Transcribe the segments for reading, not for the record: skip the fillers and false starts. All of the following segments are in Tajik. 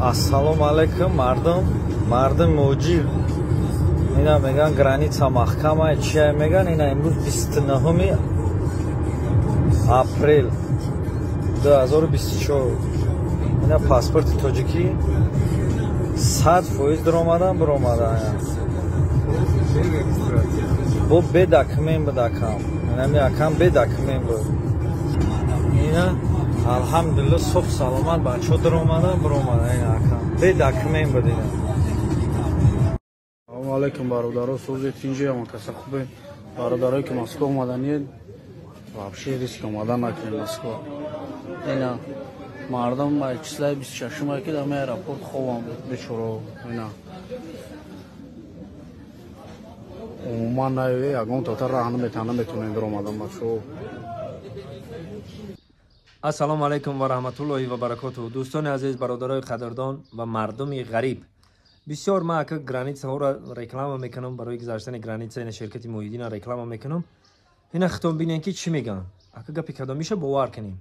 Ассалому алайкум, мардум, мардум муҷир. Ина меган граница маҳкама, чия меган, ина имрӯз 29 апрел 2024. Ина паспорти тоҷикӣ 100% даромадан баромадан. Бо бе документ будакам. Инами акам бе документ буд. Ина алҳамдулиллоҳ соф саломат бачаҳо даромадан баромадан ина акам. Бе документ буд ина. Салому алайкум бародаро, сӯзи тинҷи ҳамон каса хубе. Бародарое ки Москва омаданед, вообще риск омадан накунед Москва. Ина мардум числаи 26 ки дар аэропорт хобам буд бечоро. Ина умуман наёе, ягон тата раҳ наметана метонед даромадан бачаҳо. Ассалому алайкум ва раҳматуллоҳи ва баракотуҳ. Дӯстони азиз, бародарои қадрдон ва мардуми ғариб. Бисёр ман ака границаҳоро реклама мекунам, барои гузаштани граница ина ширкати Муҳиддина реклама мекунам. Ина хитон бинен ки чӣ мегӯянд. Ака гапи кадомиша бовар кунем.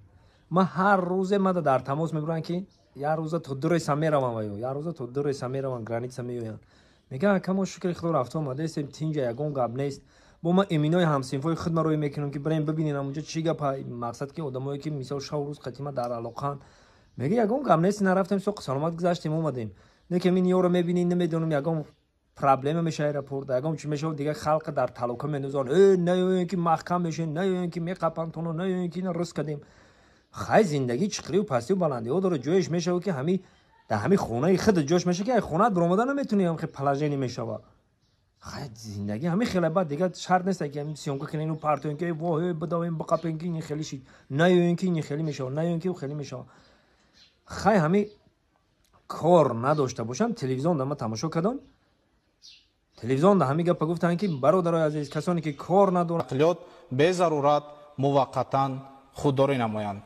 Ман ҳар рӯзе мада дар тамос мебурам ки як рӯза то ду реса меравам ва ё як рӯза то ду реса меравам граница меоянд. Мегӯянд ака мо шукри худо рафта омадаистем, тинҷа ягон гап нест. Бо ман эминои ҳамсинфои худ маро мекунам ки бирем бибинем онҷо чӣ гапа. Мақсад ки одамое ки мисол шаву рӯз қатима дар алоқаанд. Мега ягон гап нест, нарафтем, соқ саломат гузаштем, омадем. Не ки мин ёро мебинӣ, намедонам ягон проблема меша аэропорт, ягон чӣ мешава, дигар халқа дар талока мендозанд. Э, наёен ки маҳкам мешен, наёен ки меқапанд тоно, наёен ки ина рис кардем. Хай зиндагӣ чиқриву пастиву баландиҳо дорад, ҷоеш мешава ки ҳами дар ҳами хонаи худ ҷош меша ки ай хонаат баромада наметунӣ, ҳам хе положение мешава. Хай зиндагӣ ҳами хеле бад, дигар шарт нест ки ҳами съёмка кунем, партоем ки воҳ бидавем, биқапем ки ин хеле шид, наёен ки ин хеле мешава, наёен ки хеле мешава. Хай ҳами кор надошта бошам, телевизион да ман тамошо кардам. Телевизион да ҳами гапа гуфтанд ки бародарои азиз, касоне ки кор надоранд, нақлиёт безарурат муваққатан худдорӣ намоянд.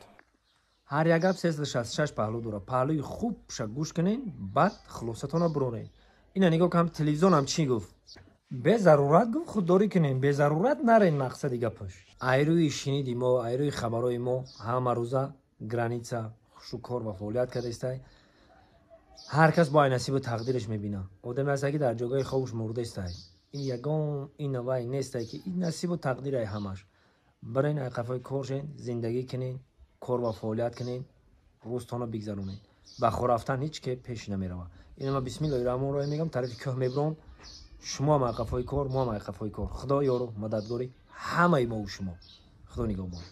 Ҳар як гап 366 паҳлӯ дорад. Паҳлӯи хубша гӯш кунед, баъд хулосатонро буроред. Ина нигоҳ кам, телевизион ҳам чӣ гуфт? Безарурат гуфт худдорӣ кунем, безарурат нарен. Мақсади гапаш айрӯи шиниди мо, айрӯи хабарои мо ҳама рӯза граница хушу кор ва фаъолият кардаистай. Ҳар кас бо ай насибу тақдираш мебина. Одаме ҳаста ки дар ҷойгоҳи хобуш мурдаистай. Ин ягон ин вай нестай ки ин насибу тақдирай ҳамаш. Барен ай қафои кор шен, зиндагӣ кунен, кор ва фаъолият кунен, рӯзтонро бигзаронед. Ба хор рафтан ҳеҷ ке пеш намерава. Ина ман бисмиллоҳи раҳмони раҳим мегӯям, тарафи кӯҳ мебурон. Шумо ҳам ай қафои кор, мо ҳам ай қафои кор. Худо ёру мададгори ҳамаи мову шумо. Худо нигоҳбон.